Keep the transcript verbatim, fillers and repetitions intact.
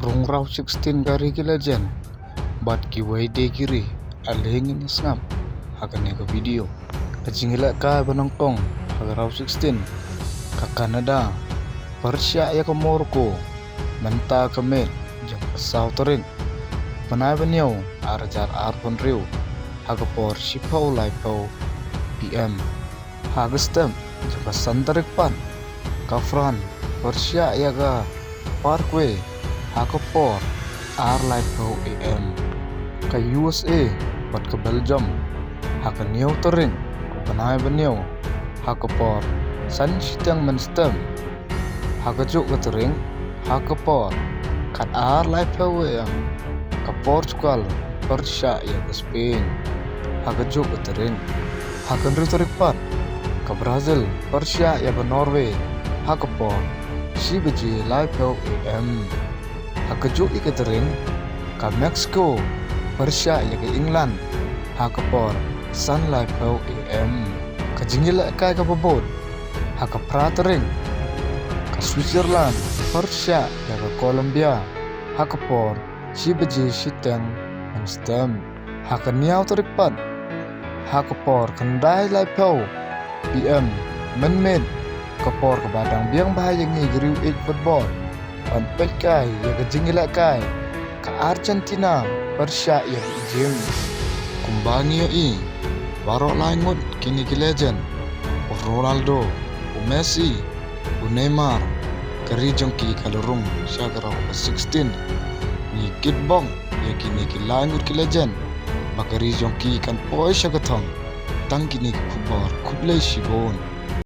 Rung round sixteen ka ri ki legend bad kiwei de ki ri, ale ngin ïa sngap ha kane ka video. Ka jingïalehkai ba nyngkong ha ka round sixteen, ka Canada pyrshah ïa ka Morocco mynta ka miet jong ka saw tarik bnai ba hynñiew ar hajar arphew hynriew ha ka por shiphew laiphew P M. Ha ka step jong ka san tarik pat, ka France pyrshah ïa ka Paraguay ha ka por ar laiphew A M. Ka U S A bad ka Belgium ha ka hynñiew tarik bnai ba hynñiew ha ka por san shiteng mynstep. Ha kajuh ka tarik ha ka por khat ar laiphew A M, ka Portugal pyrshah ïa ka Spain. Ha kajuh ka tarik, ha ka hynriew tarik pat, ka Brazil pyrshah ïa ka Norway ha ka por shi baje laiphew A M. Ha kajuh ïa ka tarik, ka Mexico pyrshah ïa ka England ha ka por san laiphew A M. Ka jingïalehkai kaba bud, ha ka phra tarik, ka Switzerland pyrshah ïa ka Colombia ha ka por shi baje shiteng mynstep. Ha ka hynñiew tarik pat, ha ka por khyndai laiphew P M mynmiet, ka por kaba dang biang bha ïa ngi ki riew ïeit football ban peit kai ïa ka jingïalehkai ka Argentina pyrshah ïa ka Egypt. Kumba ngi ïohi, baroh lai ngut kine ki legend, u Ronaldo, u Messi, u Neymar, ka ri jong ki ka la rung sha ka round of sixteen. Ngi kitbok ïa kine ki lai ngut ki legend ba ka ri jong ki kan poi sha ka thong. Tang kine ki khubor, khublei shibun.